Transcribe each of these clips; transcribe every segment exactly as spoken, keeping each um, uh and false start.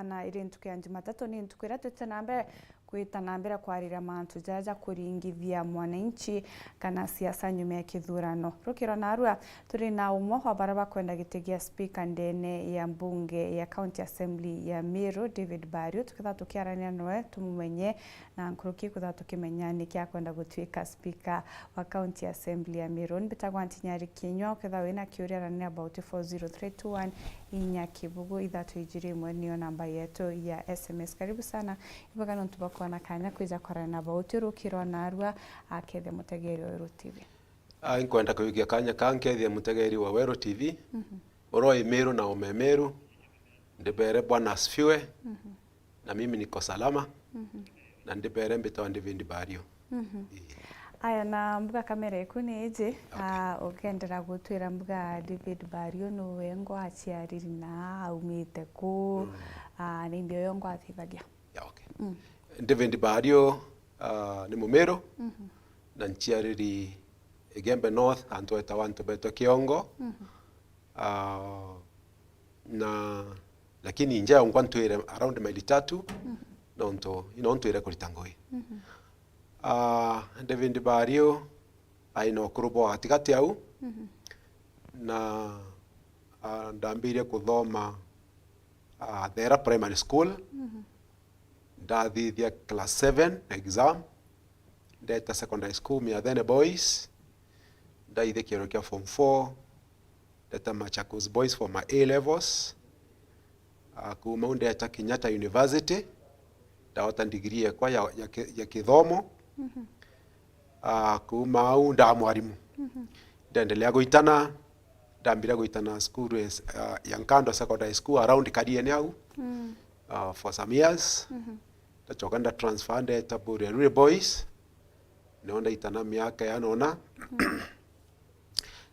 Na iri ntuku ya Jumatatu, ni ntuku iria twite na mbere kwita na mbere kwariria mantu jaja kuringithia mwananchi kana siasa nyuma ya kithurano. Rukiro narua, turi na umwe wa baria bakwenda giti gia speaker ndene ya mbunge ya County Assembly ya Meru, David Bario, tukitha tukiarania noe tumumenye na nkuruki kwithirwa tukimenya niki akwenda gutuika speaker wa County Assembly ya Meru. Mbitagwa Ntinyari Kinyua, ukethirwa wina kiuria, aranira about four zero three two one, inya kibugu ithatu ijiri imwe niyo namba yetu ya S M S. Karibu sana, ibwega nontu bwa kwona kanya kwija kwarana na bauti rukiro narua, akethia mutegeri wa Weru T V. Ah, inkwenda kujukia kanya ka nkethia mutegeri wa Weru T V, mhm, uroi Meru na ume Meru, ndibere Bwana asifiwe. Mhm. Na mimi niko salama. Mhm. Na ndibere mbitagwa David Bario. Mhm. Ii. Aya, na mbuga kamera iku ni iji, okay, ah, ukendera gutwira mbuga David Bario nuwe ngo aciariri na aumite ku, mm, ah, ni ndio yo ngo athithagia? Ya, okay. Mm. David Bario, ah, ni Mumiru, mhm, na nciariri Igembe North, antu etawa antu betwe Kiongo. Mhm. Ah, na, lakini nja yongwa ntwire around maili tatu, mhm, nontu ino ntwire kurita ngui. Mhm. Ah, David Bario aina ukuru bwa gatigati au, mhm, na, ah, ndambirie kuthoma, ah, Thera Primary School. Mhm. Ndathithia class seven exam, ndeta secondary school Miathene Boys, ndaithia kiero kia form four, ndeta Machakos Boys for my A levels. Ah, kuuma au ndeta Kenyatta University, ndaota degree yakwa ya, ya, ki- ya kithomo. Mhm. Ah, kuuma au ndaa mwarimu. Mhm. Ndaendelea guitana, ndambira guitana school ya, ah, ya Nkando Secondary School around Kariene au. Mm. Ah, for some years. Mhm. Ndachoka nda transfer ndeta Buria Ruriri Boys. Nio ndaitana miaka ya nona. Mhm.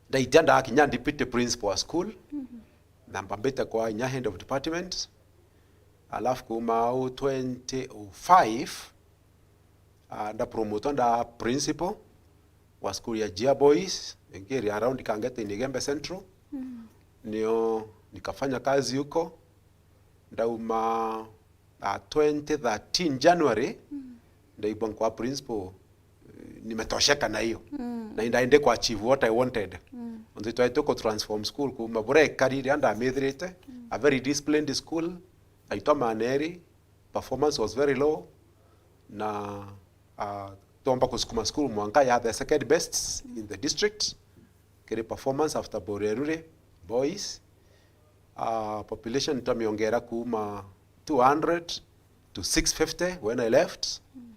Ndaitia ndakinya deputy principal wa school. Mhm. Na mbambite kwa inya head of department. Alafu kuuma au twenty oh five, ah, ndapromotwa nda principal wa school ya Jia Boys, ingiri around Kangete in Igembe Central. Mm. Nio nikafanya kazi huko. Ndauma, ah, twenty thirteen January, mm, ndaigua nkwa principal, eh, nimetosheka na hiyo. Mm. Na ndaende kwa achieve what I wanted. Mm. Once twaite ku transform school kuuma buria ikari riria ndamithirite, mm, a very disciplined school, aitwa maneri, performance was very low, na, ah, tomba kusukuma school mwanka ya the second best in the district, kiri performance after Buria Ruriri Boys. Ah, population twamiongera kuuma two hundred to six fifty when I left. Mm.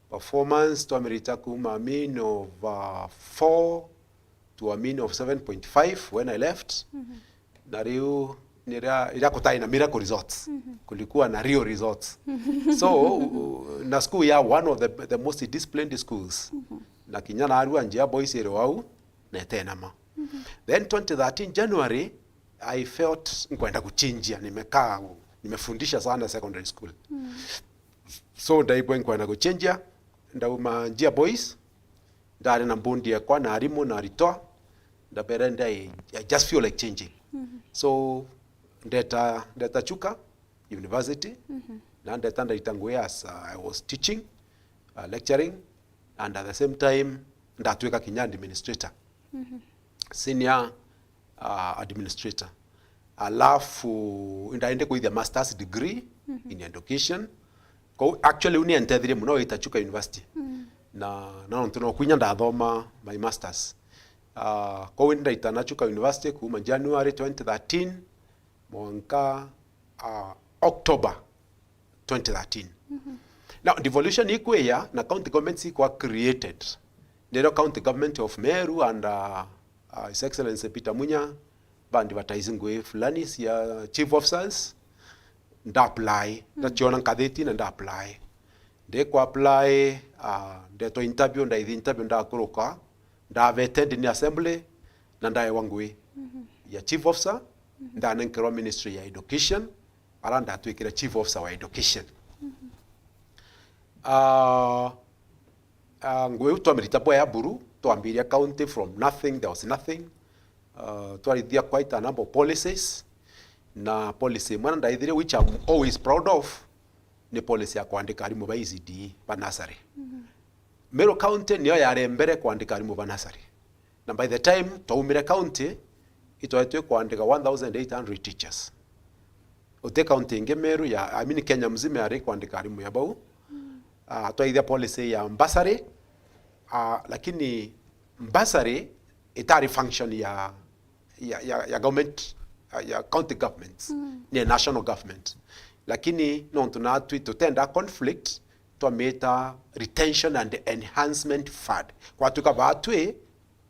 Performance twamirita kuuma mean of, uh, four to a mean of seven point five when I left. Mhm. Na riu niria, iria kutai na miracle results. Mhm. Kulikuwa na real results. Mhm. So, u- na school ya one of the, the most disciplined schools. Mhm. Na kinya narua Njia Boys iri wau, na itenama. Mhm. Then twenty thirteen January, I felt nkwenda kuchinjia, nimekaa, nimefundisha sana secondary school. Mm. So, ndaigua nkwenda kuchinjia, ndauma Njia Boys, ndari na mbundi yakwa na arimu na aritwa, ndabere ndai, I just feel like changing. Mhm. So, ndeta, ndeta Chuka University, mhm, na ndeta ndaita ngui as, uh, I was teaching, uh, lecturing, and at the same time, ndatwika kinya administrator. Mhm. Senior, uh, administrator. Alafu, ndaende kwithia master's degree, mhm, in education. Kou, actually, u ni entethirie muno wita Chuka University. Mm. Na, na nontu no kwinya ndathoma my master's. Uh, kou ndaitana Chuka University kuuma January twenty thirteen mwanka, uh, October twenty thirteen. Mhm. Now, devolution ikwiya na county governments ikwa created. Nirio county government of Meru and, uh, uh, His Excellency Peter Munya ba advertise ngui fulani cia chief officers, nda apply, mm, ndaciona nkathiti na nda apply. Ndikwa apply, uh, ndetwa interview, ndaithi interview, ndakuruka, nda vetted ni assembly, na ndaewa ngui, mhm, ya chief officer, mhm, ndanenkerwa ministry ya education, ara ndatwikire chief officer wa education. Mhm. Ah, ah, ngui iu twamirita bwea buru, twambiria county from nothing, there was nothing. Ah, twarithia quite a number of policies. Na policy imwe na ndaithirie, which I'm always proud of, ni policy ya kwandika arimu ba E C D E, ba nursery. Meru County niyo yari mbere kwandika arimu ba nursery. Na by the time twaumire county, itwaetwe kwandika one thousand eight hundred teachers. Uti county ingi Meru ya, I mean, Kenya mzima yari kwandika arimu ya bau. Ah, twaithia policy ya bursary, ah, lakini bursary itari function ya, ya, ya, ya government, ah, ya county governments, ni ya national government. Lakini nontu natwi tutenda conflict, twamita retention and enhancement fund. Kwatuika baatwi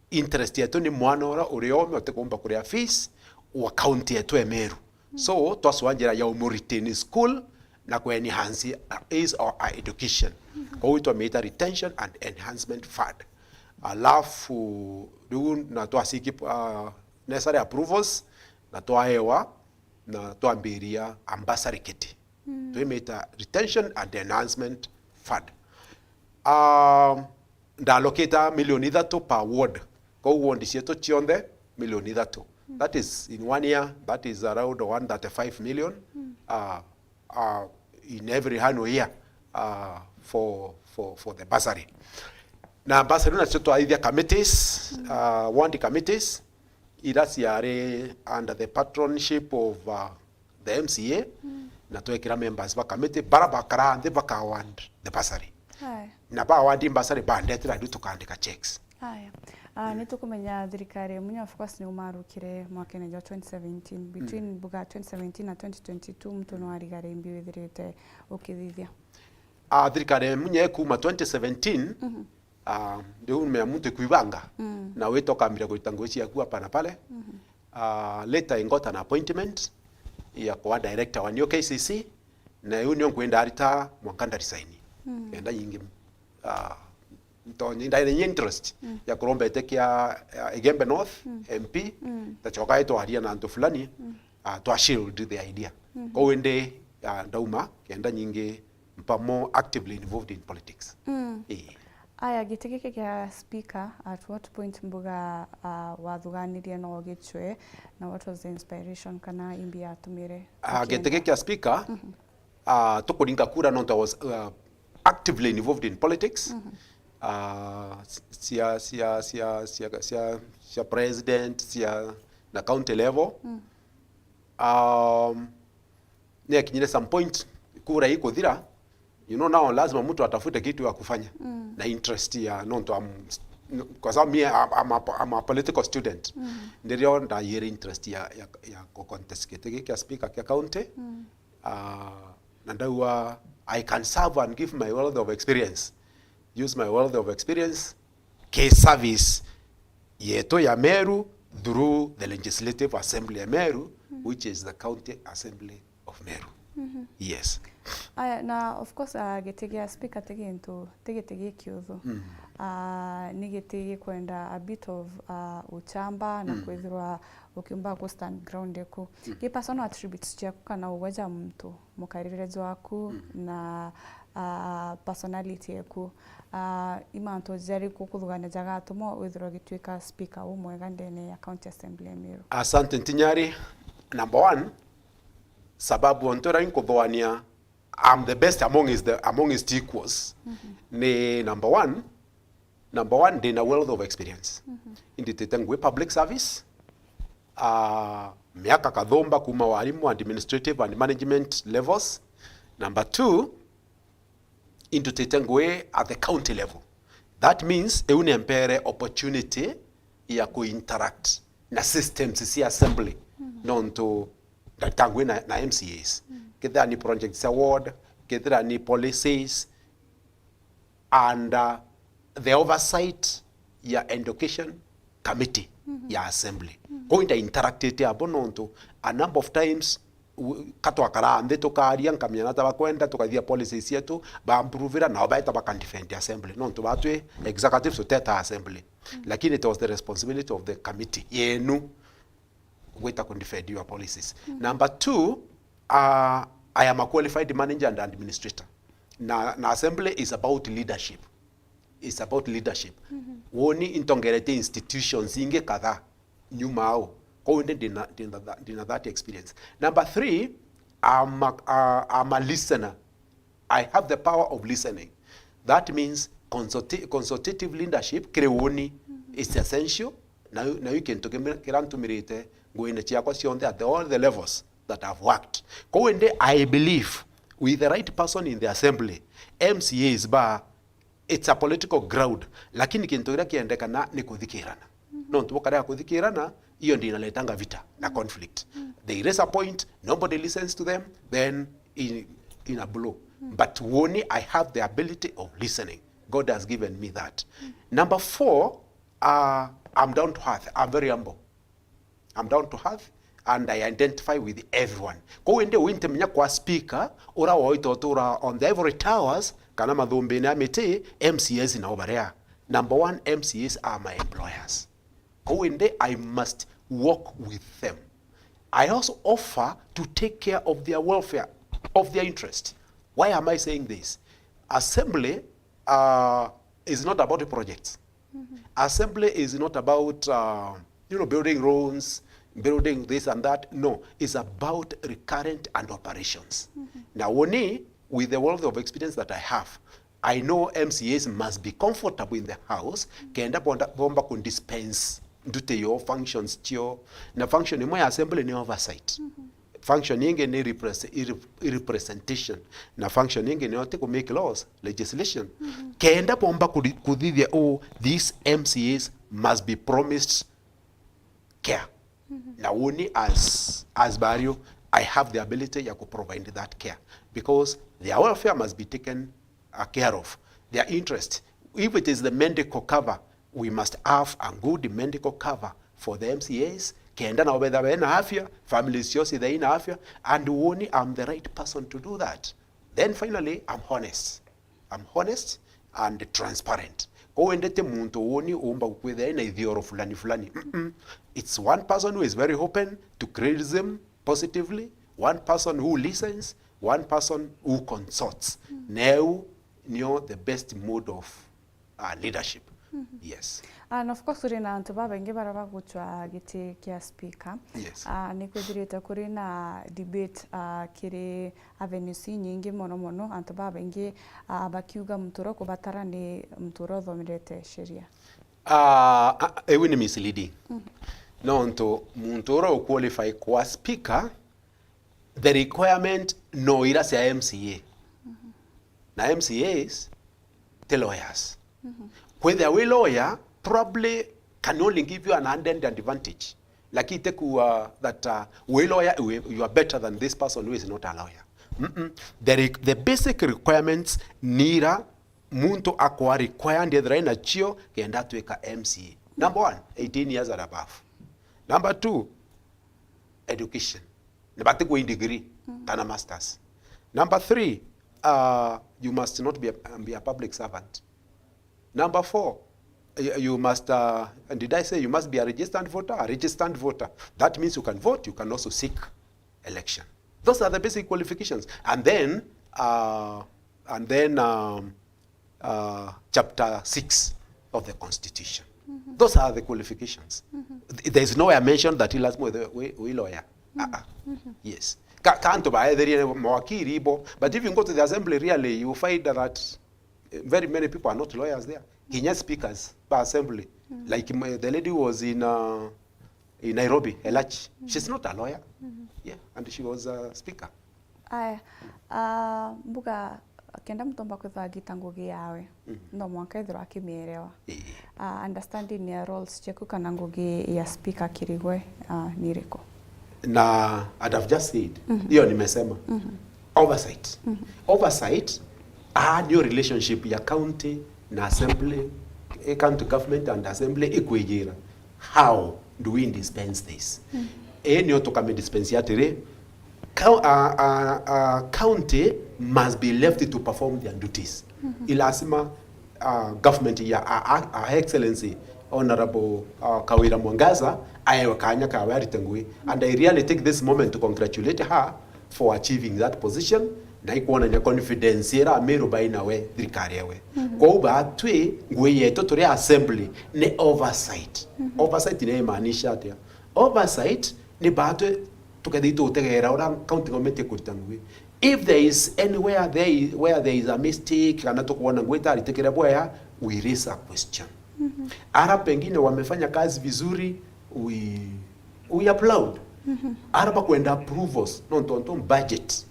interest yetu ni mwana uria uri ome utikumba kuria fees wa county yetu ya Meru. So, twacua njira ya umu retain school na ku enhance his or her education. Kwou twamita retention and enhancement fund. Alafu, riu na twasiki, uh, necessary approvals, na twaewa, na twambiria a bursary kiti. Twimita retention and enhancement fund. Um, ndalokita milioni ithatu per ward. Kou ward cietu cionthe milioni ithatu. That is in one year, that is around one thirty-five million, uh, uh, in every annual year, uh, for, for, for the bursary. Na bursary nacio twaithia committees, uh, ward committees, ira ciari under the patronship of, uh, the M C A, na twekira members ba committee, bara bakara nthi baka award the bursary. Aya. Na ba award bursary bandetera riu tukandika checks. Aya. Ah, ni tukumenya thirikari ya Munya, of course, ni umarukire mwakene jwa twenty seventeen. Between mbuga twenty seventeen na twenty twenty-two, muntu no arigare imbi withirite ukithithia? Ah, thirikari ya Munya ikuma twenty seventeen, ah, riu mea muntu ikwibanga, na wita ukambira kurita ngugi ciaku hapa na pale. Ah, later I got an appointment ya kuba director wa new K C C, na iu nio nkwenda arita mwanka ndaresign. Kenda nyingi, ah, ntonye, ndaina nyingi interest ya kuromba iti kia, ah, Igembe North M P, tachoka itwaria na antu fulani, ah, twa shield the idea. Kou indi, ah, ndauma, kenda nyingi mpa more actively involved in politics. Ii. Aya, giti giki kia speaker, at what point mbuga, ah, wathuganirie no gicwe, na what was the inspiration kana imbi yatumire ukienda? Ah, giti giki kia speaker, ah, tukuringa kura nontu I was, uh, actively involved in politics. Ah, cia, cia, cia, cia, cia, cia president, cia na county level. Um, niakinyire some point, kura ikuthira, you know, now lazima mtu atafute kitu ya kufanya na interest ya nontu am-, kwa sababu mie, I'm, I'm a, I'm a political student. Ndirio ndayire interest ya, ya, ya ku contest giti giki kia speaker kia county. Ah, na ndaua, I can serve and give my wealth of experience, use my wealth of experience ki service yetu ya Meru through the Legislative Assembly ya Meru, which is the County Assembly of Meru. Yes. Aya, na of course, ah, giti gia speaker ti gintu, ti giti gikiuthu. Ah, ni giti gikwenda a bit of, ah, uchamba na kwithirwa ukiumba ku stand ground eku. Ki personal attributes ciaku kana ugwe ja muntu, mukarire jwaku na, ah, personality eku. Ah, i mantu jariku kuthugania jagatuma withirwa ugituika speaker umwega ndene ya County Assembly ya Meru? Asante Ntinyari. Number one, sababu ontu ira inkuthuania, I'm the best amongst the, amongst equals, ni number one, number one, ndina wealth of experience. Inditite ngugi public service, ah, miaka kathumba kuma warimu, administrative and management levels. Number two, indutite ngugi at the county level. That means, iu niempere opportunity ya ku interact na systems cia assembly. Nontu ndarita ngugi na, na M C As. Kethira ni projects cia ward, kethira ni policies, under the oversight ya education committee ya assembly. Kou inda interactite abo nontu a number of times, u-, ka twakaraa nthi tukaria, nkamenya nata bakwenda, tukathia policies cietu, ba improvera, nao baeta baka defend assembly. Nontu batwi executives tuteta assembly. Lakini it was the responsibility of the committee yenu gwita ku defend your policies. Number two, uh, I am a qualified manager and administrator. Na, na assembly is about leadership. It's about leadership. Woni intongerete institutions ingi kadhaa nyuma au. Kou indi ndina, ndina, tha- ndina that experience. Number three, I'm a, uh, I'm a listener. I have the power of listening. That means consulti- consultative leadership kiri uni is essential. Na, na iu kintu kimwe kiria ntumirite nguine ciakwa cionthe at the, all the levels that I've worked. Kou indi I believe with the right person in the assembly, M C As ba, it's a political ground, lakini kintu kiria kiendekana ni kuthikirana. Nontu bukarega kuthikirana, hiyo ndio inaletanga vita na conflict. They raise a point, nobody listens to them, then in, in a blow. But woni, I have the ability of listening. God has given me that. Number four, uh, I'm down to earth. I'm very humble. I'm down to earth and I identify with everyone. Kou indi wintimenya kwa speaker, ura woita utura on the ivory towers, kana mathumbine a miti, M C As nao baria. Number one, M C As are my employers. Kou indi I must work with them. I also offer to take care of their welfare, of their interest. Why am I saying this? Assembly, uh, is not about projects. Assembly is not about, uh, you know, building roads, building this and that. No, it's about recurrent and operations. Na woni, with the wealth of experience that I have, I know M C As must be comfortable in the house, kenda bonda- bomba ku dispense nduti yo functions cio. Na function imwe ya assembly ni oversight. Function ingi ni represe- ire- representation. Na function ingi niyo ti ku make laws, legislation. Kenda bomba kuri- kuthithia uu, these M C As must be promised care. Na woni as, as Bario, I have the ability ya ku provide that care because their welfare must be taken uh, care of, their interest. If it is the medical cover, we must have a good medical cover for the M C As. Kenda nao betha bena afya, families ciao cithe ina afya, and woni I'm the right person to do that. Then finally, I'm honest. I'm honest and transparent. Kou indi ti muntu woni umba gukwithia ina ithioro fulani fulani. Mm-mm. It's one person who is very open to criticism positively, one person who listens, one person who consults. Neu nio the best mode of uh, leadership. Yes. And of course, uri na antu babaingi baria bagucwa giti kia speaker. Yes. Ah, ni kwithirite kuri na debate, ah, kiri avenues inyingi mono mono, antu babaingi, ah, bakiuga muntu uria ukubatara ni muntu uria uthomerete sheria. Ah, ah, iu ni misleading. Nontu muntu uria uqualify kwa speaker, the requirement no ira cia M C A. Na M C As ti lawyers. Kwithia wi lawyer probably can only give you an added advantage. Lakini ti kuuga that, uh, wi lawyer, you, you are better than this person who is not a lawyer. Mm-mm. The, re- the basic requirements ni ira muntu akwa required ethira ina cio kenda atwika M C A. Number one, eighteen years and above. Number two, education. Ni bati kuwa degree kana masters. Number three, uh, you must not be a, be a public servant. Number four, you, you must, uh, and did I say you must be a registered voter? A registered voter. That means you can vote, you can also seek election. Those are the basic qualifications. And then, uh, and then, um, uh, chapter six of the constitution. Those are the qualifications. Th- There is nowhere mentioned that lazima wi, wi lawyer. Ah, ah. Yes. Ka, ka antu baetherie mawakiri bo. But if you go to the assembly, really, you find that, eh, very many people are not lawyers there. Kinya speakers ba assembly. Like, my, the lady who was in, uh, in Nairobi, Elachi. She's not a lawyer. Yeah, and she was a speaker. Aya, ah, mbuga kenda muntu omba kwithagita ngugi yawe, no mwanka ethirwa akimielewa. Ii. Ah, understanding ya roles ciaku kana ngugi ya speaker kirigwe, ah, ni iriku? Na, and I've just said, hiyo nimesema. Oversight. Oversight, ah, ndio relationship ya county na assembly, eh, county government and assembly ikwijira. How do we dispense this? Ii nio tukami dispense atiri, cou- uh, uh, uh, county must be left to perform their duties. Ilasima, uh, government ya, uh, uh, Her Excellency Honorable, uh, Kawira Mwangaza aewe kanya kawe arite ngugi. And I really take this moment to congratulate her for achieving that position, na ikwonania confidence ira Ameru baina we thirikari ewe. Kwou batwi ngugi yetu turi assembly ni oversight. Oversight ni imaanisha atia? Oversight ni baatwe tukethira tugutegeera uria county government ikurita ngugi. If there is anywhere there is, where there is a mistake, kana tukwona ngugi itaritikire bwega, we raise a question. Ara pengine wamefanya kazi vizuri, we, we applaud. Ara bakwenda approvals, nontu, nontu budget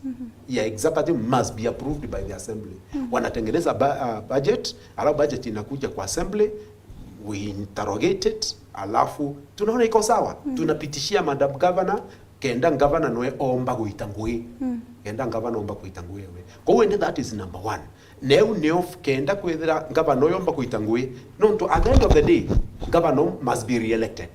ya executive must be approved by the assembly. Wanatengeneza ba-, uh, budget, alafu budget inakuja kwa assembly, we interrogate it, alafu tunaona iko sawa, tunapitishia madam governor, kenda governor noe omba gwita ngugi. Kenda governor omba gwita ngugi we. Koguo indi that is number one. Neu nio kenda kwithira governor uyu omba gwita ngugi, nontu at the end of the day, governor must be re-elected.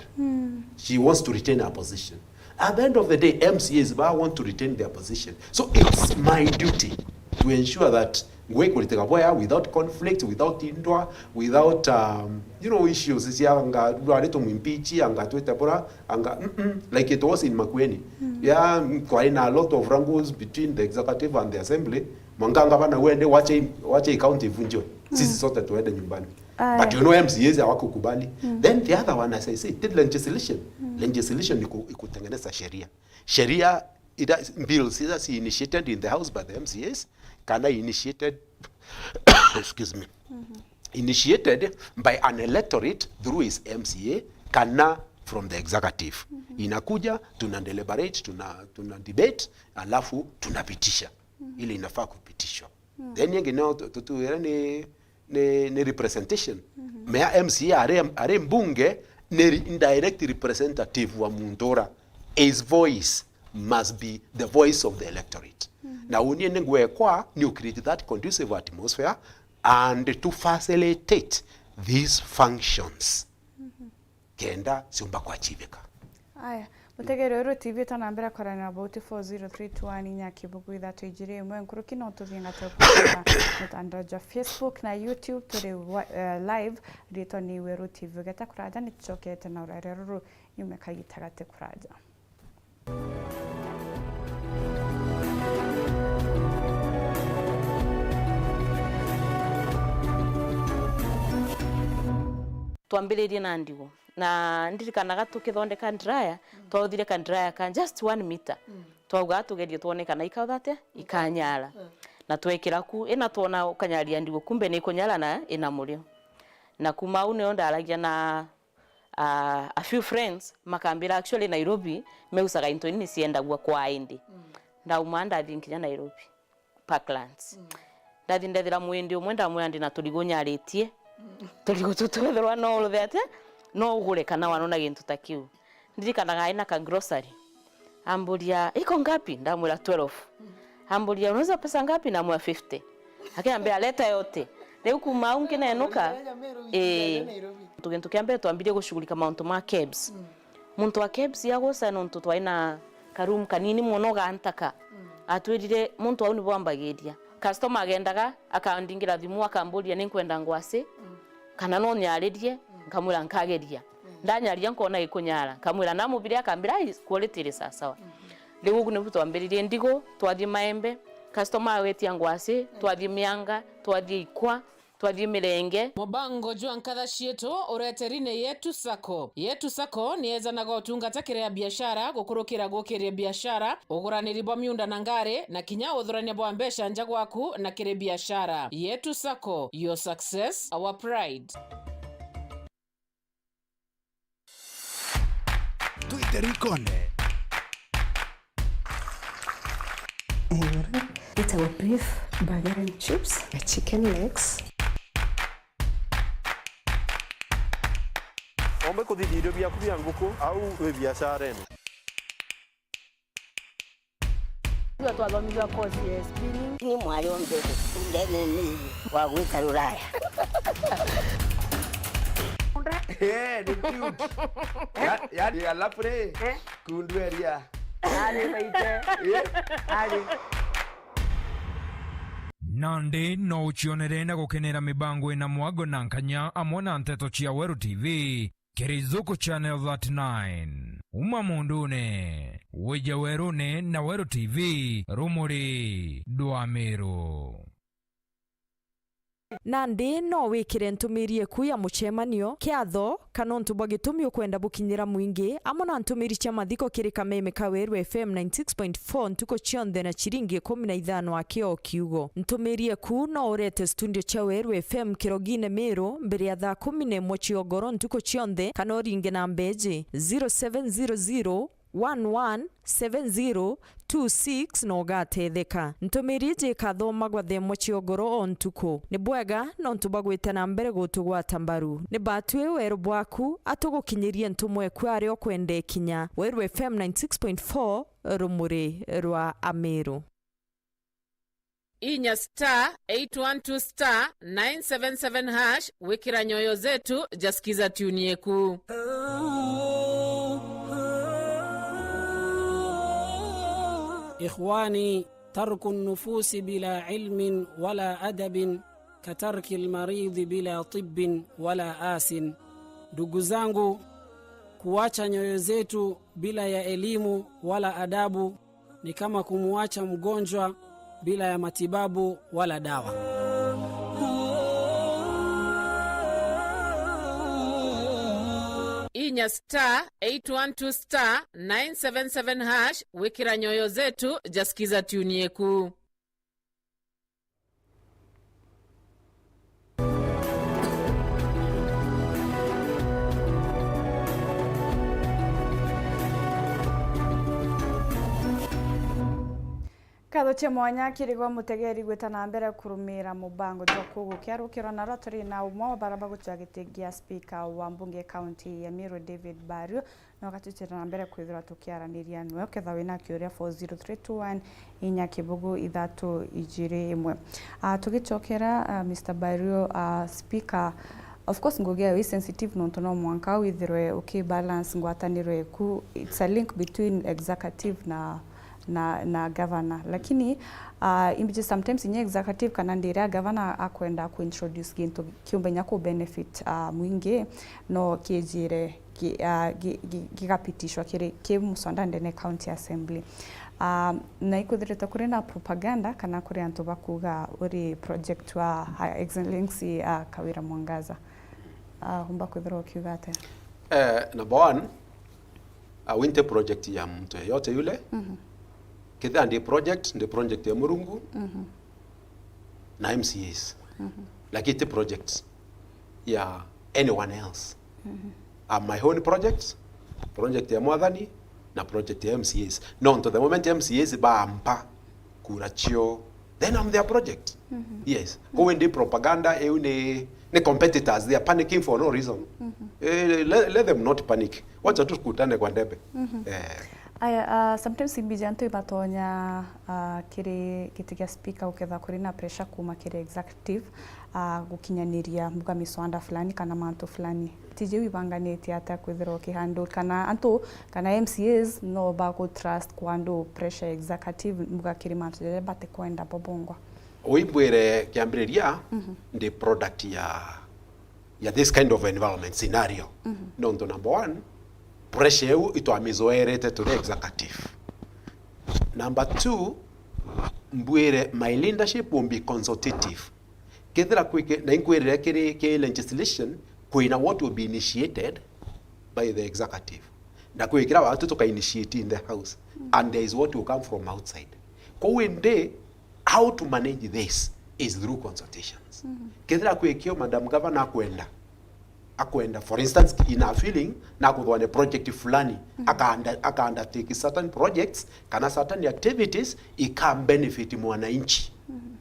She wants to retain her position. At the end of the day, M C As ba want to retain their position. So it's my duty to ensure that ngugi ikuriteka bwega, without conflict, without indwa, without, um, you know, issues cia anga rwari tumwimpeach, anga twite bura, anga, mm-mm, like it was in Makueni. Yeah, kwari na a lot of wrangles between the executive and the assembly. Mwanka ngavana wende, wache, wache county ivunjwe. Sisi sote tuende nyumbani. Aya. But you know, M C As hawakukubali. Then the other one, as I say, the legislation. Legislation ni ku-, ikutengeneza sheria. Sheria, ida, bills either si initiated in the house by the M C As, kana initiated, excuse me, initiated by an electorate through his M C A, kana from the executive. Inakuja, tuna deliberate, tuna, tuna debate, alafu tunapitisha ile inafaa kupitishwa. Then ingi no tu-, tu-, tuwira ni, ni, ni representation. Mea M C A ari, ari mbunge ni re-, indirect representative wa muntu ura. His voice must be the voice of the electorate. Na unie ni ngwekwa ni u create that conducive atmosphere and to facilitate these functions. Kenda ciumba kwachivika. Aya, mutegeri Weru T V, twanambira kwarania na Bauti four zero three two one inya kibugu ithatu ijiri imwe nkuruki, no tuthie ngate kuona mutandao jwa Facebook na YouTube, turi wa-, eh, live, ritwa ni Weru T V. Ugeta kuraja, ni tucokete na urairia ruru nyume kagita gati kuraja. Twambiririe na ndigo. Na ndirikanaga tukithondeka dryer, twauthire ka dryer ka just one meter. Twauga tugerie twone kana ikautha atia? Ikanyara. Na twekira ku, ina twona ukanyaria ndigo, kumbe ni ikunyara na ina murio. Na kuma au nio ndaragia na, ah, a few friends, makambira actually Nairobi, meusaga into ini niciendagua kwa indi. Ndauma ndathie nkinya Nairobi. Parklands. Ndathi ndethira mwindi umwe, ndamwira ndi na turigu nyaritie. Turigu tu twethirwa no uruthe atia, no ugure kana wanona gintu ta kiu. Ndirikanaga aina ka grocery. Amburia, "Iko ngapi?" Ndamwira, "Twelve." Amburia, "Unauza pesa ngapi?" Ndamwira, "Fifty." Akiambia, "Leta yote." Riu kuma au nkinenuka, ii, gintu kia mbere twambirie gushughulika mauntu ma kebs. Muntu wa kebs aguca nontu twari na ka room kanini mono ga ntaka. Atwirire muntu au nibo ambagiria. Customer agendaga, akandingira thimu, akamburia, "Ninkwenda ngwasi?" Kana no nyaririe, nkamwira, "Nkageria." Ndanyaria, nkona gikunyara, nkamwira, "Namubire?" Akambira, "Ai, quality iri sawasawa." Riu ugu nibu twambiririe ndigu, twathie Maembe, customer agwetia ngwasi, twathie Mianga, twathie Ikwa, twathie Mirenge. Mubango jwa nkatha cietu ureteri ni Yetu Sacco. Yetu Sacco ni ejanaga utungata kiri a biashara, gukurukira gukiria biashara, uguraniri bwa miunda na ngari, na kinya uthurania bwa mbeca nja gwaku na kiri biashara. Yetu Sacco, your success, our pride. Twite rikone. Iguru. Itagwo beef burger and chips. Na chicken legs. Ombe kuthithia irio biaku bia nguku au wi biashara ino. Tuga twathomithua course ya spinning. Ni mwari ombe ndene ni wa gwita Ruraya. Eh, ni cute. Ya-, yani, alafu ri, eh? Kundu eria. Ari baite. Eh? Ari. Nandi no ucionere na gukenera mibango ina mwago na nkanya amwe na nteto cia Weru T V. Kiri Zuku Channel thirty-nine. Uma mundune, wije werune na Weru T V, rumuri dwa Meru. Nandi no wikire ntumiri eku ya mucemanio, kiatho, kana untu bwa gitumi ukwenda bukinyira mwingi, amwe na ntumiri cia mathiko kiri kameme ka Weru F M ninety six point four ntuku cionthe na ciringi ikumi na ithano aki o kiugo. Ntumiri eku no urete studio cia Weru F M Kirogine Miru mbere ya thaa kumi na imwe cia ugoro ntuku cionthe, kana uringe namba iji, zero seven zero zero, one one seven zero two six na ugatetheka. Ntumiri iji ikathomagwa thaa imwe cia ugoro o ntuku. Ni bwega nontu bwa gwita na mbere gutugwata mbaru. Ni batwi weru bwaku, atugukinyirie ntumwa eku aria ukwenda ikinya. Weru F M ninety six point four, rumuri rwa Amiru. Inya star eight one two star nine seven seven hash gwikira Nyoyo Zetu ja Skiza tune yeku. إخواني، ترك النفوس بلا علم ولا أدب كترك المريض بلا طب ولا آس. Ndugu zangu, kuacha nyoyo zetu bila ya elimu wala adabu ni kama kumuacha mgonjwa bila ya matibabu wala dawa. Inya star eight one two star nine seven seven hash gwikira Nyoyo Zetu ja Skiza tune yeku. Nkatho cia mwanya kirigwa mutegeri gwita na mbere kurumira mubango jwa kugukia rukiro, narua turi na umwe wa bara bagucwa giti gia spika wa mbunge kaunti ya Meru, David Bario, na ugatucira na mbere kwithirwa tukiaraniria nwe. Ukethirwa wina kiuria, four zero three two one, inya kibugu ithatu ijiri imwe. Ah, tugicokera, ah, Mister Bario, ah, Speaker, of course, ngugi yayo i sensitive nontu no mwanka withirwe ukibalance ngwataniro eku. It's a link between executive na, na, na governor. Lakini, ah, imbiji sometimes inya executive kana ndiria governor akwenda kuintroduce gintu kiumbe nya kubenefit, ah, mwingi, no kiejire gi-, ah, gi-, gi-, gigapitishwa kiri, ki muswanda ndene County Assembly. Ah, na ikwithirite kuri na propaganda kana kuri antu bakuga uri project wa Her Excellency, ah, Kawira Mwangaza. Ah, umba kwithirwa ukiuga atia? Eh, number one, ah, winte project ya mtu yeyote yule. Mhm. Kethira ndi project, ndi project ya Murungu. Mhm. Na M C As. Mhm. Lakini ti project ya anyone else. Mhm. Ah, my own project, project ya Mwathani, na project ya M C As. Nontu the moment M C As bampa kura cio, then I'm their project. Mhm. Yes. Koguo ndi propaganda, iu ni, ni competitors, they are panicking for no reason. Mhm. Eh, let, let them not panic. Wacha tu tukutane kwa ndebe. Mhm. Eh. Aya, ah, sometimes imbiji antu ibatonya, ah, kiri giti gia speaker ukethirwa kuri na pressure kuma kiri executive, ah, gukinyaniria mbuga miswanda fulani kana mantu fulani. Tiji ibanganitie atia kwithirwa ukihandle kana antu kana M C As no bagu trust kuhandle pressure ya executive mbuga kiri mantu jaria batikwenda bo bongwa? Uimbwire kiambiriria, mhm, ndi product ya ya this kind of environment scenario. Mhm. Nontu number one, pressure iu itwamizoerete turi executive. Number two, mbwire my leadership will be consultative. Kethira kwike, na inkwirire kiri, ki legislation, kwina what will be initiated by the executive. Na kwikira watu tuka initiate in the house. Mhm. And there is what will come from outside. Koguo indi, how to manage this is through consultations. Mhm. Kethira kwikio Madam Governor akwenda, akwenda, for instance, in a feeling, na kuthwa ni project fulani, mhm, aka under-, aka undertake certain projects, kana certain activities, ika benefit mwananchi. Mhm.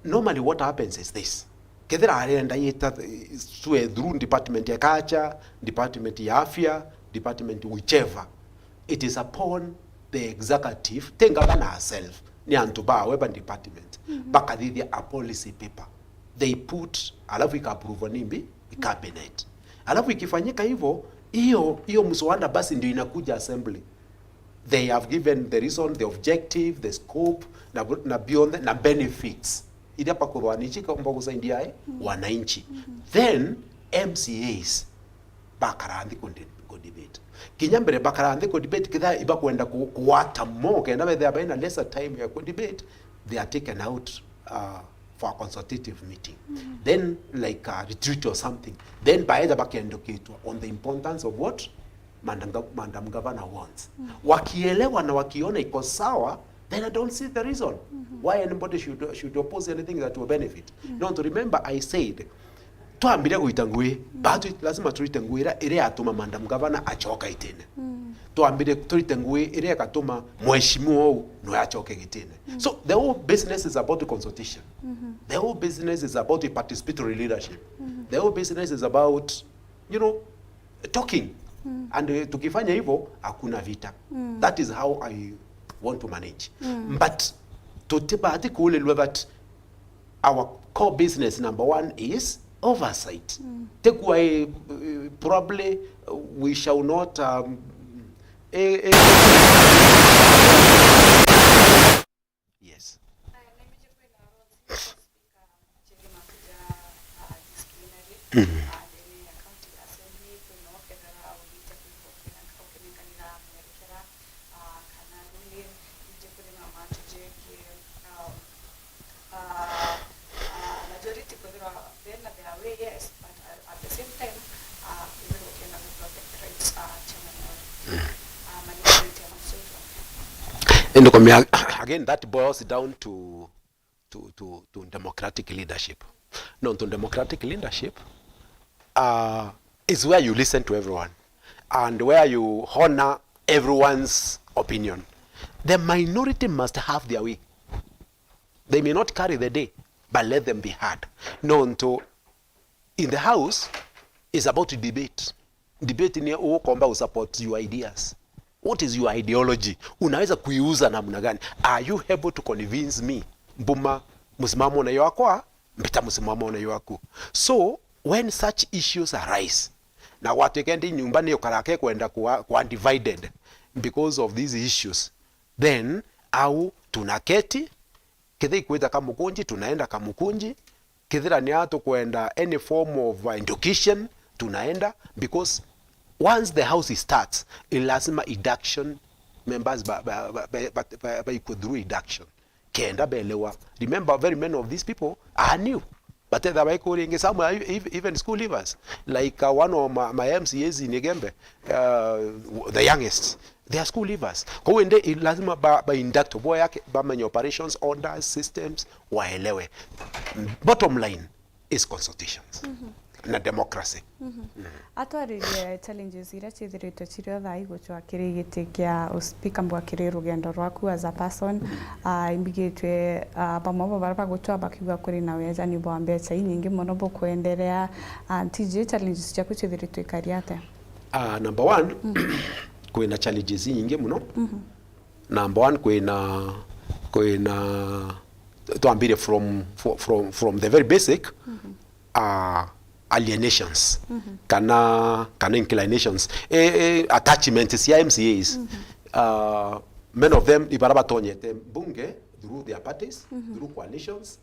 Normally what happens is this. Kethira arenda yita, eh, sue through department ya culture, department ya afya, department whichever, it is upon the executive, ti governor herself, ni antu bawe ba department, mhm, bakathithia a policy paper. They put, alafu ika approve ni mbi, i cabinet. Alafu ikifanyika hivyo, hiyo, hiyo mswada basi ndio inakuja assembly. They have given the reason, the objective, the scope, na, na beyond the, na benefits. Iria bakurwa ni ici kaumba gusaidia, eh, mm, wananchi. Mm-hmm. Then M C As bakara nthi ku de-, ku debate. Kinya mbere bakara nthi ku debate, kethira ibakwenda ku-, kugwata mo, kenda bethira baina lesser time ya ku debate, they are taken out, uh, for a consultative meeting, then like a retreat or something, then baeja bakendokitwa on the importance of what Madam Gov-, Madam Governor wants. Wakielewa na wakiona iko sawa, then I don't see the reason why anybody should, should oppose anything that will benefit. No, to remember I said, twambire gwita ngui, batu lazima turite ngui ira, ira yatuma Madam Governor acoka itine. Twambire turite ngui ira igatuma mheshimiwa uu no acoke gitine. So the whole business is about consultation. The whole business is about a participatory leadership. The whole business is about, you know, talking. And uh, tukifanya hivyo, hakuna vita. That is how I want to manage. But tutibati kuulilwe that our core business number one is oversight. Tekua, eh, eh, probably, uh, we shall not, um, eh, eh, yes. Indi kumia, again, that boils down to, to, to democratic leadership. No, to democratic leadership, uh, is where you listen to everyone and where you honor everyone's opinion. The minority must have their way. They may not carry the day, but let them be heard. Nontu in the house is about debate. Debate ni ukomba u support your ideas. What is your ideology? Unaweza kuiuza namna gani? Are you able to convince me? Mbuma musimamo na yo akwa, mbita musimamo na yo aku. So, when such issues arise, na gwatuika ndi nyumba ni ukarake kwenda kwa, kwa divided because of these issues, then au tunaketi, kethira ikwita Kamukunji, tunaenda Kamukunji. Kethira ni a tukwenda any form of, uh, education, tunaenda, because once the house starts, ni lazima induction members ba, ba, ba, ba, ba, ba, baikwe through induction. Kenda belewa. Remember, very many of these people are new. But they are like, some are ev-, even school leavers. Like, uh, one of my, my M C As in Igembe, uh, the youngest, they are school leavers. Kwa hiyo inde, i-, lazima ba, ba induct, boya ke, bamenye operations, orders, systems, waelewe. Bottom line is consultations na democracy. Atwaririe challenges iria ciithiritwe cirio thaa ii gucwa kiri giti kia uspika mbwa kiri rugendo rwaku as a person. Ah, imbigitwe, ah, bamwe bo baria bagutwa bakiuga kuri na wejani bwa mbeca inyingi mono bukwenderea. Ah, T J, challenges ciaku ciithiritwe ikari atia? Ah, number one, kwina challenges inyingi mono. Number one, kwina, kwina, twambire from, fro-, from, from the very basic, uh, alienations, kana, kana inclinations, eh, eh, attachments cia M C As. Uh, many of them, ibara batonyete mbunge through their parties, through coalitions,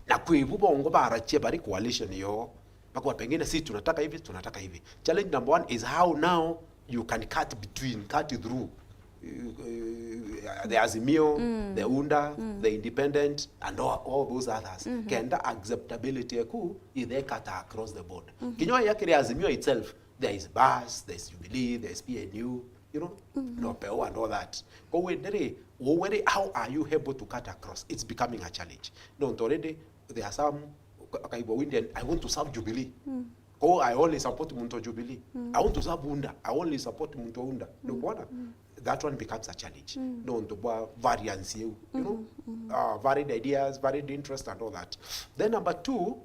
na kwibu bongo barachia bari coalition yo, bakwa pengine si tunataka hivi, tunataka hivi. Challenge number one is how now you can cut between, cut through, uh, uh, the Azimio, the UNDA, the Independent, and all, all those others. Kenda acceptability yaku ithe cut across the board. Kinya ya kiri Azimio itself, there is bas, there is Jubilee, there is P N U, you know, no peo and all that. Kwa wendere, wowere, how are you able to cut across? It's becoming a challenge. No, already there are some, ka-, kaigua Indian, I want to serve Jubilee. Oh, I only support muntu wa Jubilee. I want to serve UNDA. I only support muntu wa UNDA. Ndio kuona? That one becomes a challenge. No, ndio bwa variance you, you know? Uh, varied ideas, varied interest and all that. Then number two,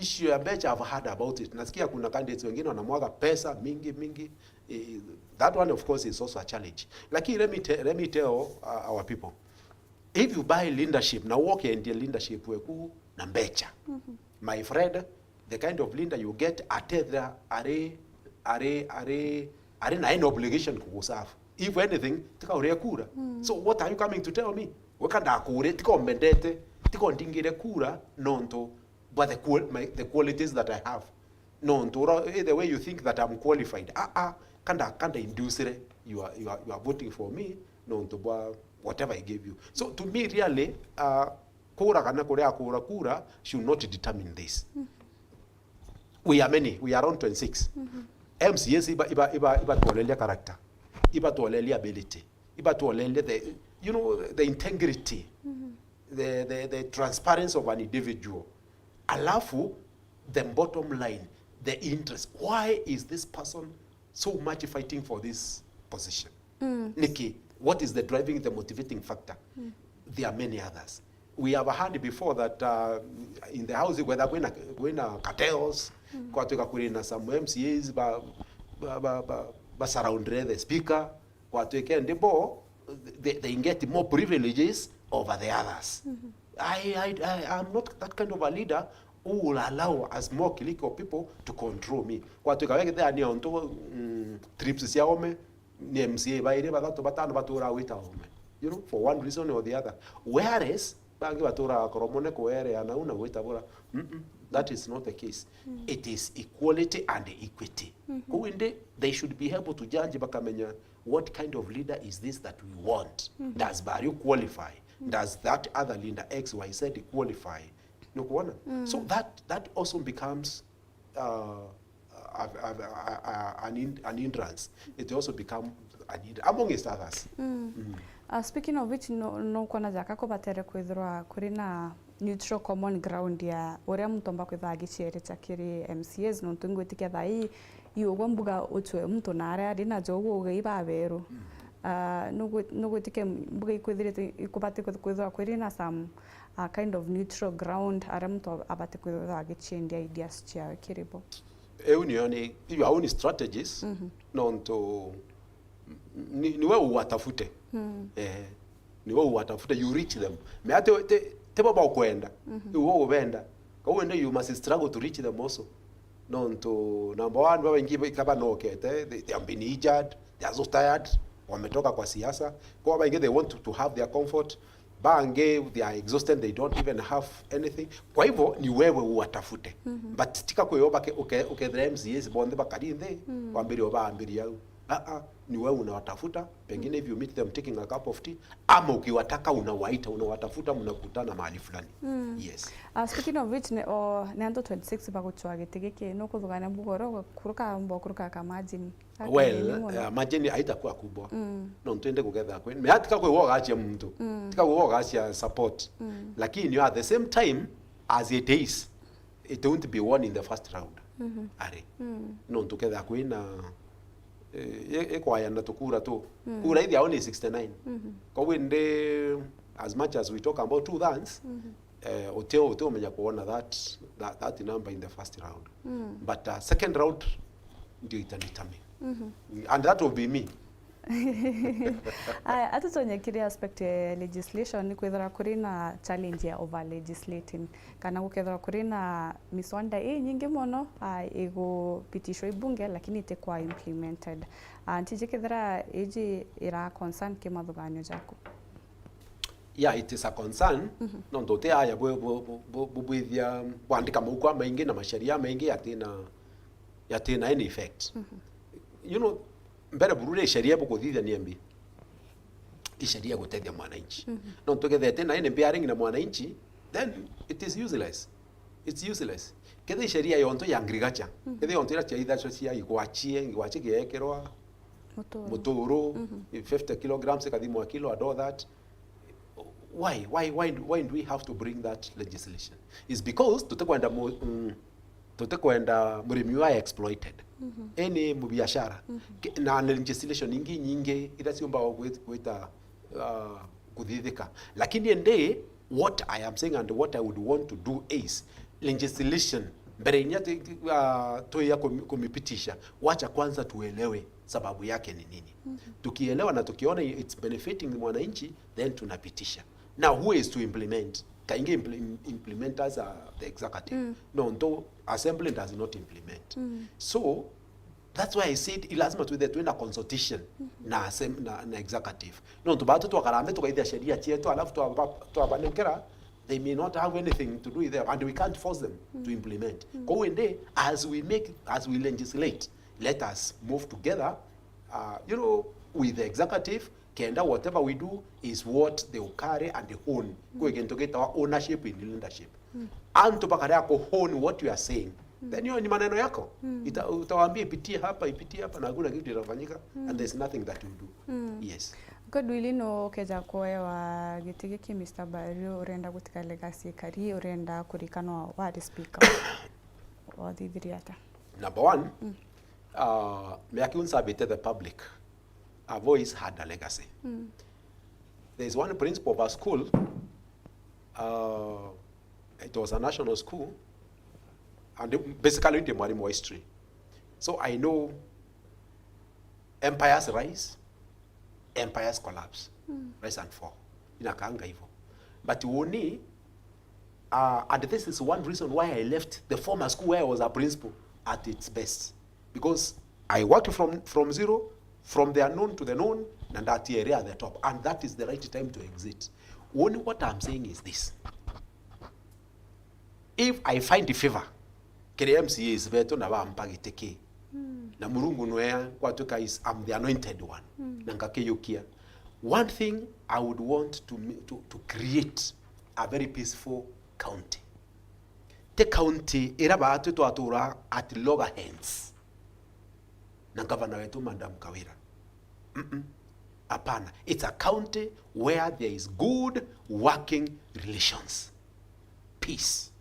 issue ya mbeca, I've heard about it. Nasikia kuna candidates wengine wanamwaga pesa mingi, mingi. Eh, that one of course is also a challenge. Lakini let me te-, let me tell, uh, our people. If you buy leadership, na woke in the leadership weku na mbeca. My friend, the kind of leader you get, atethira ari, ari, ari, ari na any obligation kuguserve. If anything, tika urie kura. So what are you coming to tell me? Weka ndakure, tika umbendete, tika undingire kura, nontu, but the qual-, my, the qualities that I have. Nontu ura, eh, the way you think that I'm qualified. Ah, ah, kanda, kanda inducire, you are, you are, you are voting for me, nontu bwa whatever I gave you. So to me, really, uh, Kura kana kuria akura kura should not determine this. We are many, we are around twenty-six. M C As iba, iba, iba, ibatworeria character, ibatworeria ability, ibatworeria the, you know, the integrity, the, the, the transparency of an individual. Alafu, the bottom line, the interest. Why is this person so much fighting for this position? Niki, what is the driving, the motivating factor? There are many others. We have heard before that, uh, in the house, whether kwina, kwina cartels, kwatwika kwina some M C As ba, ba, ba, ba, ba surround the speaker, kwatwika ndi bo, they, they get more privileges over the others. I, I, I am not that kind of a leader who will allow a small clique of people to control me. Kwatwika wekethia ni ontu, mm, trips cia ome, ni M C A bairi, bathatu, batano batura gwita ome, you know, for one reason or the other. Whereas, bangi batura Koromone kwereana u na gwitabura. Mm-mm, that is not the case. It is equality and equity. Kou indi, they should be able to judge, bakamenya what kind of leader is this that we want. Does Bario qualify? Does that other leader X Y Z qualify? Nukuona? So that, that also becomes, uh, a, a, a, a, an, hin- an hindrance. It also become an hin- amongst others. Uh, speaking of which, no, no kwona jaka kubatere kwithirwa kuri na neutral common ground ya uria muntu omba kwithirwa agicierecha kiri M C As, nontu ngwitikia thaa ii, i ugwe mbuga ucwe muntu na aria ari na jo ugwe ugei baberu. Uh, nugwi- nugwitikia mbuga ikwithirite, ikubati kwith- kwithirwa kwiri na some, uh, kind of neutral ground aria muntu abati kwithirwa agiciendia ideas ciawe kiri bo? Iu niyo ni your own strategies, nontu ni, ni we uwatafute. Eh, ni we uwatafute, you reach them. Me ati ti, ti bo bakwenda, iu we ubenda. Kou indi you must struggle to reach them also. Nontu number one, babaingi ika banokete, they, they have been injured, they are so tired, wametoka kwa siasa. Kwa baingi they want to, to have their comfort. Bangi, they are exhausted, they don't even have anything. Kwa hivyo, ni wewe uwatafute. But tika kwiyomba ke- uke- ukethira M C As bonthe bakari nthi, wambirie ubaambiria au. Ah, ah, ni wewe unawatafuta, pengine if you meet them taking a cup of tea, ama ukiwataka unawaita, unawatafuta, mnakutana mahali fulani. Yes. Uh, speaking of which, ni, o, ni antu twenty-six bagucwa giti giki, nukuthugania mbuga uria ugakuruka, umba ukuruka ka margin? Well, uh, margin haitakuwa kubwa. No, twende kugetha kwe. Me tika kwe wogacia muntu. Tika kwe wogacia support. Lakini at the same time, as it is, it won't be won in the first round. Ari. No, tuketha kwina, eh, e- ekwayana tukura tu. Kura ithi ao ni sixty-nine. Kwa wende, as much as we talk about two thirds, eh, uti uti umenya kuona that, that, that number in the first round. But, uh, second round ndio itadetermine. And that will be me. Aya, atutonye kiri aspect ya legislation, ni kwithirwa kuri na challenge ya over legislating, kana gukethirwa kuri na miswanda inyingi mono, ah, igupitishwa i bunge lakini itikwa implemented. Ah, ntiji kethira iji ira concern ki mathuganio jaku? Yeah, it is a concern. Nontu uti aya bu- bu- bu- bu- bubwithia bwandika mauku amaingi na masheria amaingi yatina, yatina any effect. You know, mbere buru ri sheria bukuthithia ni mbi? I sheria gutethia mwananchi. Nontu kethira itina any bearing na mwananchi, then it is useless. It's useless. Kethira i sheria yontu ya agriculture, kethira yontu ira cia ithaco cia igwachie, igwachie giekirwa, muturu, fifty kilograms ikathimwa kilo and all that. Why, why, why, do- why do we have to bring that legislation? Is because tutikwenda mu- mm, tutikwenda murimi wa exploited. Any mubiashara. Ke- na legislation ingi nyingi ira ciumba gwit- gwita, uh, kuthithika. Lakini indi, what I am saying and what I would want to do is legislation, mbere inya ti- uh, tuya kumi- kumipitisha, wacha kwanza tuelewe sababu yake ni nini. Tukielewa na tukiona it's benefiting mwananchi, then tunapitisha. Now, who is to implement? Kaingi impl- implementers are the executive. Nontu assembly does not implement. So, that's why I said i lazima twithe twina consultation na, asem- na, na executive. Nontu batu twakarambe tukaithia sheria cietu alafu twaba- twabanenkera, they may not have anything to do with them and we can't force them to implement. Kou indi, as we make, as we legislate, let us move together, uh, you know, with the executive kenda whatever we do is what they will carry and they own. Kwi gintu gitawa ownership in leadership. Antu bakarega ku own what you are saying, then hiyo ni maneno yako. Ita-, utawaambia ipitie hapa, ipitie hapa, na hakuna kitu itafanyika, and there's nothing that you do. Yes. Godwilly, no ukeja kuewa giti giki, Mister Bario, urenda gutiga legacy ikari, urenda kurikanwa wari speaker? Wathithirie atia? Number one, uh, me akiu nsabite the public, I've always had a legacy. There is one principal of a school, uh, it was a national school, and basically ndi mwarimu wa history. So I know empires rise, empires collapse, rise and fall. Inakaanga hivyo. But uni, uh, and this is one reason why I left the former school where I was a principal at its best. Because I worked from, from zero, from the unknown to the known, na ndatia area at the top. And that is the right time to exit. Uni, what I'm saying is this. If I find favor, kiri M C As betu na bampa giti ki, na Murungu nwea kwatuika is, I'm the anointed one, na ngakiyukia. One thing I would want to, ma-, to, to create a very peaceful county. Ti county ira baatwi twatura at loggerheads na gavana wetu, Madam Kawira. Mm-mm. Hapana. It's a county where there is good working relations. Peace.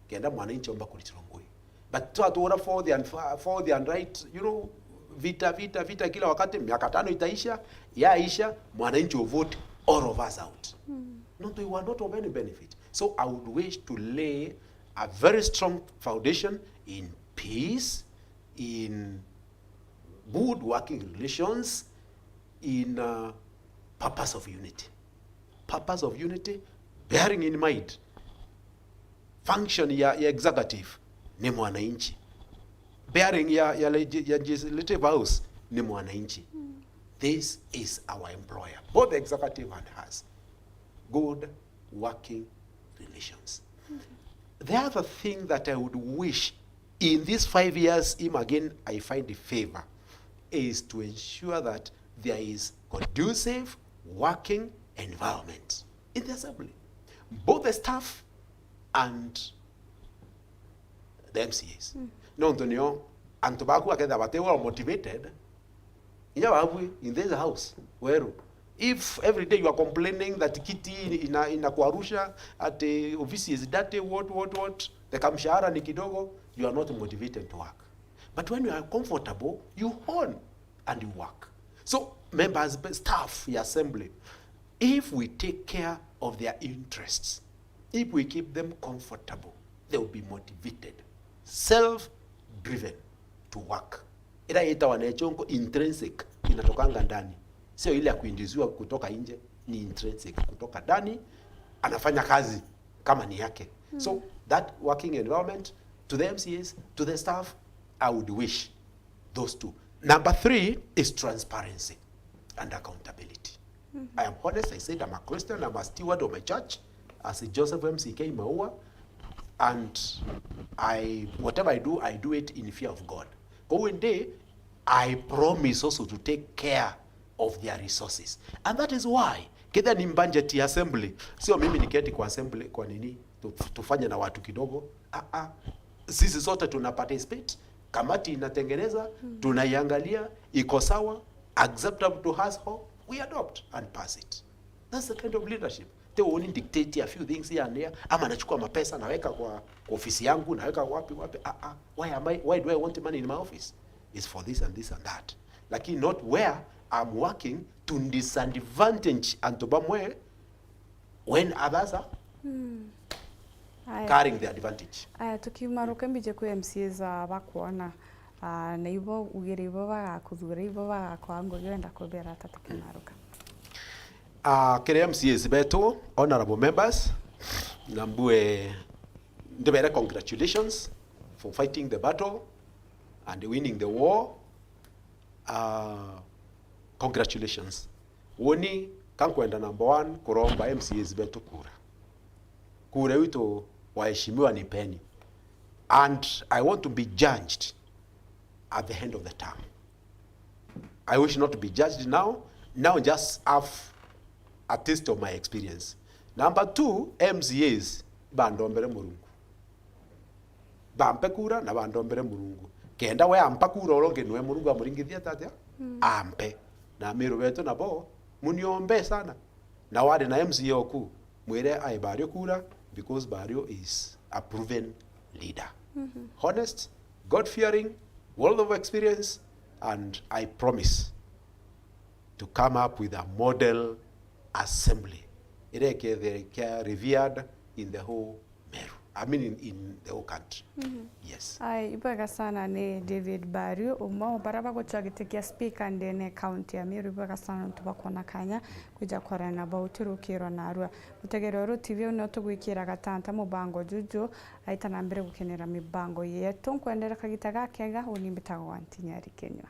Kenda mwananchi omba kuritirwa ngui. But twatura forth and fa-, forth and right, you know, vita, vita, vita kila wakati, miaka tano itaisha, yaisha, mwananchi will vote all of us out. No, they were not of any benefit. So I would wish to lay a very strong foundation in peace, in good working relations, in, uh, purpose of unity. Purpose of unity, bearing in mind, function ya, ya executive ni mwananchi. Bearing ya, ya legi-, ya legislative house ni mwananchi. This is our employer, both executive and us. Good working relations. The other thing that I would wish in these five years, him again, I find favor, is to ensure that there is conducive working environment in the assembly, both the staff and the M C As. Nontu nio antu baku bakethira bati well motivated, inya babui in this house, weru. If every day you are complaining that kiti ina, inakwarusha, ati ofisi is dirty, what, what, what, the kamshahara ni kidogo, you are not motivated to work. But when you are comfortable, you hone and you work. So members, staff ya assembly, if we take care of their interests, if we keep them comfortable, they will be motivated, self-driven to work. Ila itawa na chonko intrinsic, inatokanga ndani. Sio ile ya kuinduziwa kutoka nje, ni intrinsic kutoka ndani. Anafanya kazi kama ni yake. So that working environment, to the M C As, to the staff, I would wish those two. Number three is transparency and accountability. I am honest, I said I'm a Christian, I'm a steward of my church as Joseph M C K Maua, and I, whatever I do, I do it in fear of God. Kwa hiyo ndi, I promise also to take care of their resources. And that is why, kethira ni budget ya assembly, sio mimi niketi kwa assembly, kwa nini? Tu-, tufanye na watu kidogo. Ah, ah. Sisi sote tuna participate. Kamati inatengeneza, tunaiangalia, iko sawa, acceptable to us all, we adopt and pass it. That's the kind of leadership. Te uoni dictate a few things here and there, ama nachukua mapesa naweka kwa, kwa ofisi yangu, naweka wapi, wapi. Ah, ah. Why am I, why do I want money in my office? It's for this and this and that. Lakini not where I'm working to disadvantage antu bamwe when others are Aya. Carrying the advantage. Aya, tukiumaruka mbije kwi M C As, ah, bakwona, ah, na ibo ugire ibo bagakuthura, ibo bagakwaa ngugi, wenda kubera ata tukimaruka? Ah, kiri M C As betu, honorable members, na mbue ndibere congratulations for fighting the battle and winning the war. Ah, congratulations. Woni, ka nkwenda number one, kuromba M C As betu kura. Kura witu, waheshimiwa, nipeni. And I want to be judged at the end of the term. I wish not to be judged now. Now just have a taste of my experience. Number two, M C As bandombere Murungu. Bampe kura na bandombere Murungu. Kenda we ampa kura, uria ungi niwe Murungu amuringithia ata atia? Ampe. Na Amiru betu nabo, muniombe sana. Na wari na M C A oku, mwire ae Bario kura, because Bario is a proven leader. Honest, God-fearing, wealth of experience, and I promise to come up with a model assembly iria ikethira ikia revered in the whole Meru. I mean, in, in the whole country. Yes. Ai, ibwega sana ni David Bario, umwe wa baria bagucwa giti kia speaker ndene county ya Meru. Ibwega sana nontu bwa kwona kanya kwija kwarana nabo utirukirwa narua. Mutegere uru T V au nio tugwikira gatanta mubango juju, aita na mbere gukenera mibango yetu. Nkwendera kagita gakega, uni mbitagwa Wantinyari Kenywa.